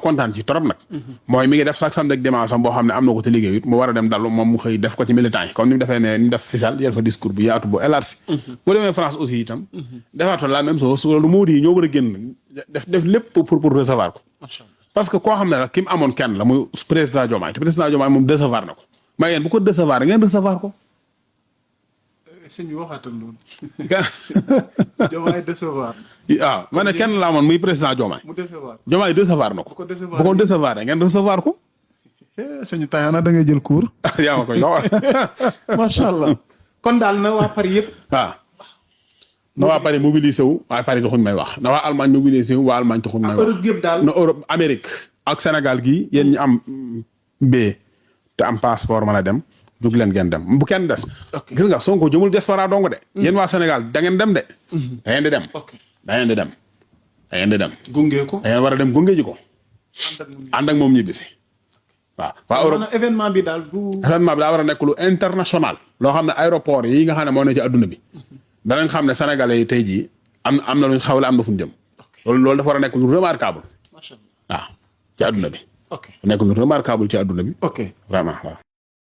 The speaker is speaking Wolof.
kontaan ci trop nag. mooy mi ngi def chaque samedi ak dimanche boo xam ne am na ko te liggéeyut mu war a dem dalu moom mu xëy def ko ci militant yi comme ni mu defee ne ni mu def fisal yel fa discours bu yaatu bu élargi. bu demee France aussi itam. defaatoon la même chose su loolu moo di ñoo war a génn def lépp pour recevoir ko. parce que koo xam ne nag ki mu amoon kenn la muy président Diomaye te président Diomaye moom décevoir na ko mais yéen bu ko décevoir ngeen recevoir ko. sëñ bi waxaatal loolu. Diomaye décevoir. waaw ma ne kenn laa amoon muy président Diomaye. mu décevoir Diomaye décevoir na ko. bu ko décevoir ngeen recevoir ko. sëñ Tayana da ngay jël cours. yaa ma koy wax. macha allah. kon daal na waa Paris yëpp. waaw. na waa Paris mobilisé wu waa Paris taxuñ may wax na waa Allemagne mobilisé wu waa Allemagne taxuñ may wax. Europe yëpp daal na Europe Amérique. ak Sénégal gii yéen ñi am bee te am passeport mën a dem. jug leen ngeen dem bu kenn des. gis nga Sonko jëmul diaspora dong de. yéen waa Sénégal da ngeen dem de. da ngeen di dem. da ngeen di dem. da ngeen di dem. gunge ko da ngeen war a dem gunge ji ko. ànd ak moom ñibbisi. waaw waa Europe événement bi daal du. événement bi daa war a nekk lu international. loo xam ne aéroport yi nga xam ne moo ne ci adduna bi. danañ xam ne sénégalais yi tey jii am na luñ xawle am na fu ñu jëm. loolu dafa war a nekk lu remarquable. macha allah waaw ci adduna bi. nekk lu remarquable ci adduna bi. ok vraiment waaw.